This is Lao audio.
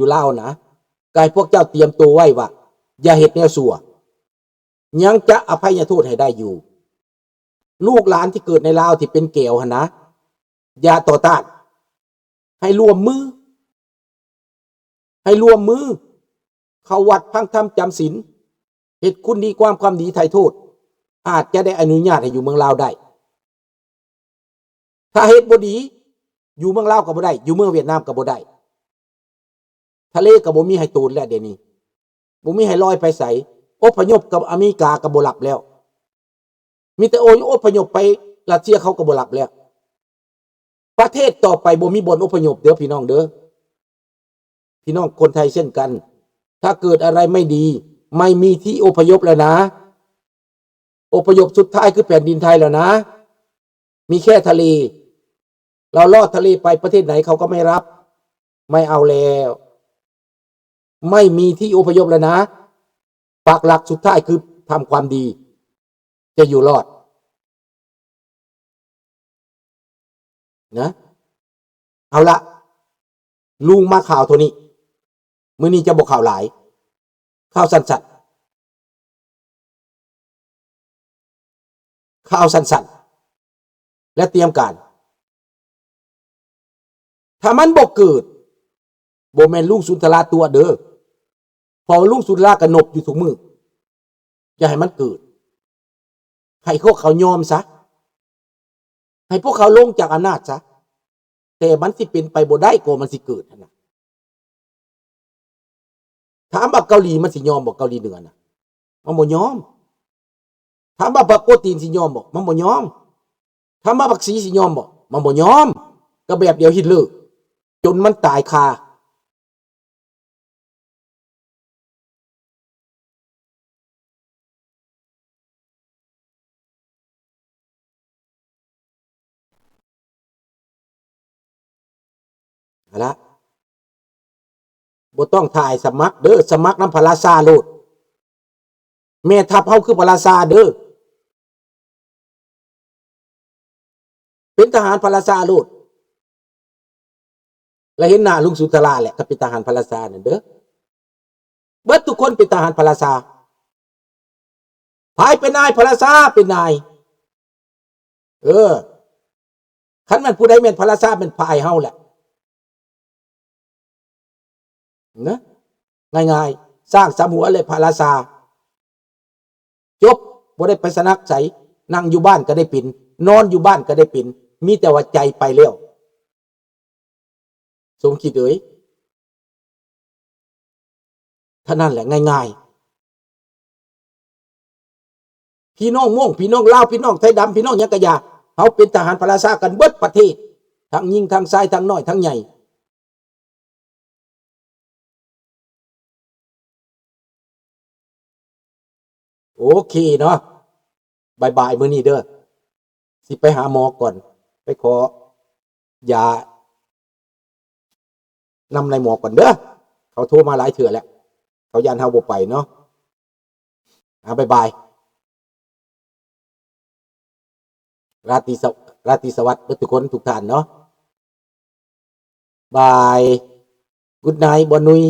ຢູ່ລາວນະ ກໍໃຫ້ພວກເຈົ້າຕຽມໂຕໄວ້ວ່າ ຢ່າເຮັດແນວຊົ່ວ ຍັງຈະອະໄພຍະໂທດໃຫ້ໄດ້ຢູ່. ລູກຫຼານທີ່ເກີດໃນລາວທີ່ເປັນແກວຫັ້ນນະ ຢ່າຕໍ່ຕ້ານ ໃຫ້ຮ່ວມມື ໃຫ້ຮ່ວມມືເຂົ້າວັດຟັງທຳຈຳສິນ ເຮັດຄຸນດີຄວາມຄວາມດີໄຖ່ໂທດ ອາດຈະໄດ້ອະນຸຍາດໃຫ້ຢູ່ເມືອງລາວໄດ້. ຖ້າເຮັດບໍ່ດີ ຢູ່ເມືອງລາວກໍບໍ່ໄດ້ ຢູ່ເມືອງຫວຽດນາມກໍບໍ່ໄດ້. ທະເລກໍບໍ່ມີໃຫ້ໂຕນແລ້ວ ດຽວນີ້ບໍ່ມີໃຫ້ລອຍໄປໃສ. ອົບພະຍົບກັບອາເມລິກາກໍບໍ່ຮັບແລ້ວ ມີແຕ່ໂອ ອົບພະຍົບໄປຣັດເຊຍ ເຂົາກໍບໍ່ຮັບແລ້ວ. ປະເທດຕໍ່ໄປບໍ່ມີບ່ອນອົບພະຍົບເດີພີ່ນ້ອງເດີ. ພີ່ນ້ອງຄົນໄທເຊັ່ນກັນ ຖ້າເກີດອະໄລໄມ່ດີ ໄມ່ມີທີ່ອົບພະຍົບແລ້ວນະ. ອົບພະຍົບສຸດທ້າຍຄືແຜ່ນດິນໄທແລ້ວນະ. ມີແຄ່ທະເລ ລາວລອດທະເລໄປປະເທດໃດເຂົາກໍໄມ່ຮັບ ໄມ່ເອົາແລ້ວ. ໄມ່ມີທີ່ອົບພະຍົບແລ້ວນະ. ປັກຫຼັກສຸດທ້າຍຄືທຳຄວາມດີ ຈະຢູ່ລອດນະ. ເອົາລະ ລຸງມາຂ່າວເທົ່ານີ້ ມື້ນີ້ຈະບໍ່ຂ່າວຫຼາຍ ຂ່າວສັ້ນໆ ຂ່າວສັ້ນໆ ແລະຕຽມການ. ຖ້າມັນບໍ່ເກີດ ບໍ່ແມ່ນລຸງສຸນທະລາຕົວະເດີ ເພາະວ່າລຸງສຸນທະລາກໍນົບຢູ່ທຸກມື້ ຢ່າໃຫ້ມັນເກີດ ໃຫ້ພວກເຂົາຍອມຊະ ໃຫ້ພວກເຂົາລົງຈາກອຳນາດຊະ. ແຕ່ມັນຊິເປັນໄປບໍ່ໄດ້ ກວ່າມັນຊິເກີດຫັ້ນນະ. ຖາມວ່າເກົາຫຼີມັນຊິຍອມບໍ່ ເກົາຫຼີເໜືອນະ? ມັນບໍ່ຍອມ. ຖາມວ່າບັກໂປຕີນຊິຍອມບໍ່? ມັນບໍ່ຍອມ. ຖາມວ່າບັກສີຊິຍອມບໍ່? ມັນບໍ່ຍອມ. ກໍແບບດຽວຮິດເລີ ຈົນມັນຕາຍຄາ. ຫັ້ນລະ ບໍ່ຕ້ອງຖ່າຍສະໝັກເດີ ສະໝັກນຳພະລາຊາໂລດ. ແມ່ທັບເຮົາຄືພະລາຊາເດີ ເປັນທະຫານພະລາຊາໂລດ. ລະເຫັນໜ້າລຸງສຸນທະລາແຫຼະ ກໍເປັນທະຫານພະລາຊານັ້ນເດີ. ເບິດທຸກຄົນເປັນທະຫານພະລາຊາ. ໃຜເປັນນາຍ? ພະລາຊາເປັນນາຍ. ເອີ ຄັນແມ່ນຜູ້ໃດແມ່ນພະລາຊາ ແມ່ນພາຍເຮົາແຫຼະ ນະ. ງ່າຍໆ ຊ້າງສາມຫົວ ແລະ ພະລາຊາ ຈົບ. ບໍ່ໄດ້ໄປສະໝັກໃສ ນັ່ງຢູ່ບ້ານກໍໄດ້ເປັນ ນອນຢູ່ບ້ານກໍໄດ້ເປັນ ມີແຕ່ວ່າໃຈໄປແລ້ວ. ສົມຄິດເອີຍ ເທົ່ານັ້ນແຫຼະ ງ່າຍໆ. ພີ່ນ້ອງມົ້ງ ພີ່ນ້ອງລາວ ພີ່ນ້ອງໄທດຳ ພີ່ນ້ອງຫຍັງກະຢ່າ ເຮົາເປັນທະຫານພະລາຊາກັນເບິດປະເທດ ທັງຍິງທັງຊາຍ ທັງນ້ອຍທັງໃຫຍ່. ໂອເຄເນາະ ບາຍບາຍມື້ນີ້ເດີ ຊິໄປຫາໝໍກ່ອນ ໄປຂໍຢານຳນາຍໝໍກ່ອນເດີ ເຂົາໂທມາຫຼາຍເທື່ອແລ້ວ ເຂົາຢ້ານເຮົາບໍ່ໄປເນາະ. ອາ ບາຍບາຍ ລາຕີສະ ລາຕີສະຫວັດເບິດທຸກຄົນທຸກທ່ານເນາະ. ບາຍ Good night ບ່ອນນຸຍ.